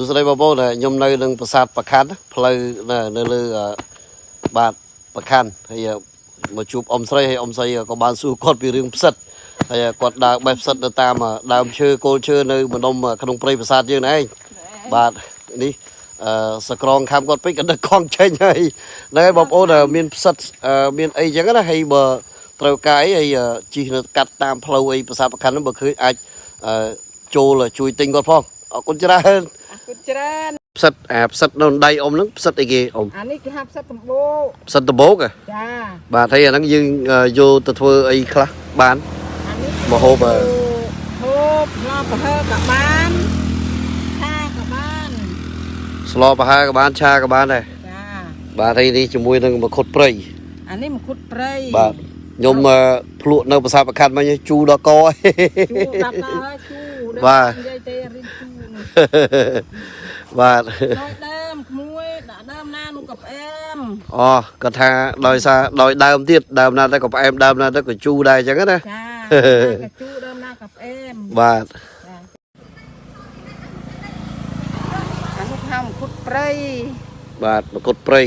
សួស្តីបងប្អូនខ្ញុំនៅនឹងប្រាសាទប្រខាន់ផ្លូវនៅលើបាទប្រខាន់ហើយមកជួបអ៊ំស្រីហើយអ៊ំស្រីក៏បានសួរគាត់ពីរឿងផ្សិតហើយគាត់ដើរបេះផ្សិតនៅតាមដើមឈើគល់ឈើនៅម្ដុំក្នុងព្រៃប្រាសាទយើងឯងបាទនេះអឺសក្រងខាំគាត់ពេកក៏ដឹកខំចេញហើយហ្នឹងហើយបងប្អូនមានផ្សិតមានអីចឹងណាហើយបើត្រូវការអីហើយជិះនៅកាត់តាមផ្លូវអីប្រាសាទប្រខាន់ហ្នឹងបើឃើញអាចចូលជួយទិញគាត់ផងអរគុណច្រើន អរគុណច្រើន ផ្សិតអាផ្សិតនៅដៃអ៊ំហ្នឹងផ្សិតអីគេអ៊ំ អានេះគេហៅផ្សិតដំបូក ផ្សិតដំបូកហ៎ ចា បាទហើយអាហ្នឹងយើងយកទៅធ្វើអីខ្លះបាន អានេះ មកហូប ហូបស្លប្រហើក៏បានឆាក៏បាន ស្លប្រហើក៏បានឆាក៏បានដែរ ចា បាទហើយនេះជាមួយនឹងមង្ឃុតព្រៃ អានេះមង្ឃុតព្រៃ បាទខ្ញុំភ្លក់នៅប្រាសាទប្រខាត់មិញជូរដល់ក ជូរដល់កហើយជូរ បាទ និយាយទេរៀនជូរនេះ បាទ ដោយដើមក្មួយដាក់ដើមណានោះក៏ផ្អែម អូគាត់ថាដោយសារដោយដើមទៀតដើមណាទៅក៏ផ្អែមដើមណាទៅក៏ជូរដែរអញ្ចឹងណា ចាក៏ជូរដើមណាក៏ផ្អែម បាទ ចាអានោះហៅមង្ឃុតព្រៃ បាទមង្ឃុតព្រៃ